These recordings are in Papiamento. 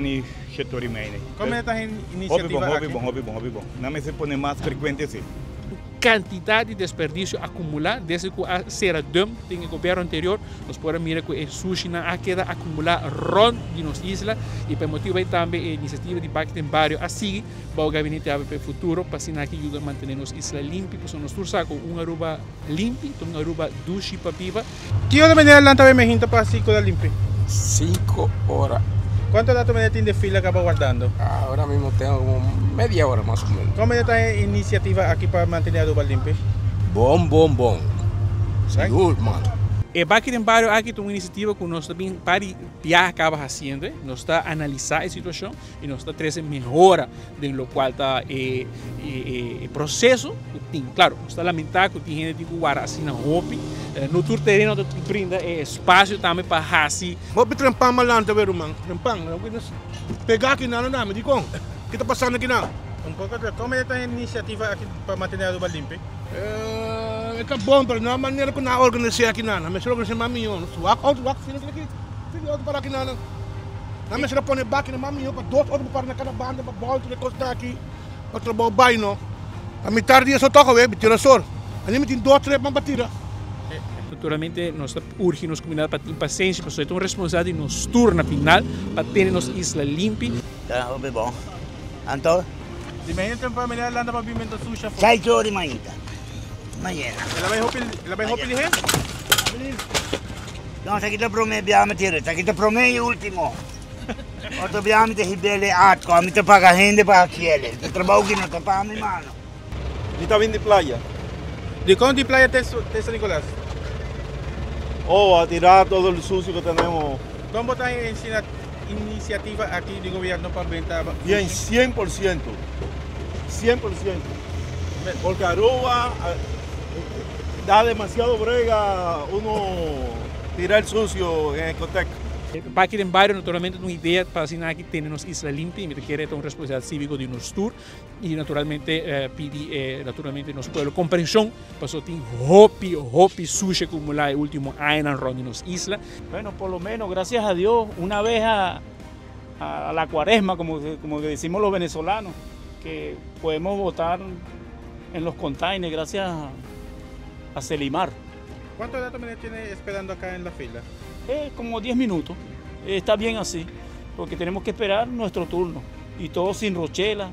Bani 7:30. Kon ta e Hopi inisiativa bon, hopi aki? bon, hopi bon, hopi bon. Nan mester pone mas frekuente si. Kantidat di desperdisio akumulá desde ku a sera dump den e gobièrnu anterior. Nos por a mira ku e sushinan a keda akumulá rònt di nos isla i pa e motibu ei tambe e inisiativa di Baki den Bario a sigui bou Gabinete Habri pa e Futuro pa asina aki yuda mantené nos isla limpi pasobra nos tur sa ku un Aruba limpi ta un Aruba dushi pa biba. Ki ora meneer lanta bay mehinta pa haci cura limpi? Cinco ora. Cuanto rato meneer tin de fila caba wardando? Ahora mismo tengo como media hora mas o menos. Con meneer ta e iniciativa aki pa mantene Aruba limpi? Bon bon bon. Sigur man. E Baki den Bario aki ta un iniciativa cu nos ta bin par di biaha caba haciendo. Nos ta analisa e situacion y nos ta trece mehora den locual ta e proceso cu tin. Claro, nos ta lamenta cu tin hende tin cu warda asina hopi. No tur tereno ta brinda e espacio tambe pa haci. Hopi trempan malanta we ruman, trempan. Pega aki nan na mi, dikon? Ki ta pasando aki nan? Un poko atrás, kon mester ta e inisiativa aki pa mantene Aruba limpi? E ta bon, pero no a manera ku nan a organis'é aki nan. Nan mester organis'é mas mihó. Wak outo, wak fila aki, fila di outo para aki nan. Nan mester a pone bakinan mas mihó pa dos outo por para na kada banda pa bòlta e kosnan aki pa trabou bai no. A mitar di esou tok awe, mi tira sor. Ani mi tin dos, tres man pa tira. Naturalmente nos ta urgi nos comunidad pa tin pasenshi pasobra e ta un responsabilidad di nos tur na final pa tene nos isla limpi. Ta hopi bon. Anto? Di mañana temprano mi a lanta pa bin benta sushi afó. Seis ora di mainta. Mañana. El a bai hopi, el a bai hopi lihé? No, esaki ta promé biaha mi tira. Esaki ta promé i último. Otro biaha mi ta hib'el e atko. Ami ta paga hende pa hasiel. E trabou ki no ta pa mi mano. Mi ta bin di playa. Dikon di playa te San Nicolas? Oh, a tira todo el sucio que tenemos. Kon bo ta haña e inisiativa aki di gobierno pa benta sushi? Bien, 100%. 100%. Porque Aruba da demasiado brega uno tira el sucio en Ecotec. Baki den bario naturalmente ta un idea pa asina aki tene nos isla limpi y mi ta kere ta un responsabilidad civico di nos tur. Y naturalmente pidi naturalmente nos pueblo comprension pasobra tin hopi hopi sushi acumula e ultimo añanan rond di nos isla. Bueno, por lo menos, gracias a Dios, una vez a, a la cuaresma, como, como decimos los venezolanos, que podemos votar en los containers gracias a, a Celimar. ¿Cuánto rato me tiene esperando acá en la fila? Como 10 minutos. Está bien así, porque tenemos que esperar nuestro turno. Y todo sin rochela.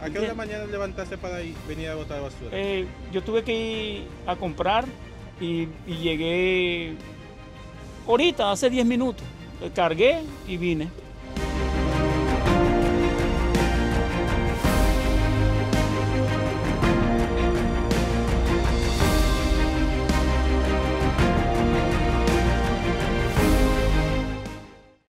¿A qué hora mañana levantaste para ir, venir a botar basura? Yo tuve que ir a comprar y, y llegué ahorita, hace 10 minutos. Cargué y vine.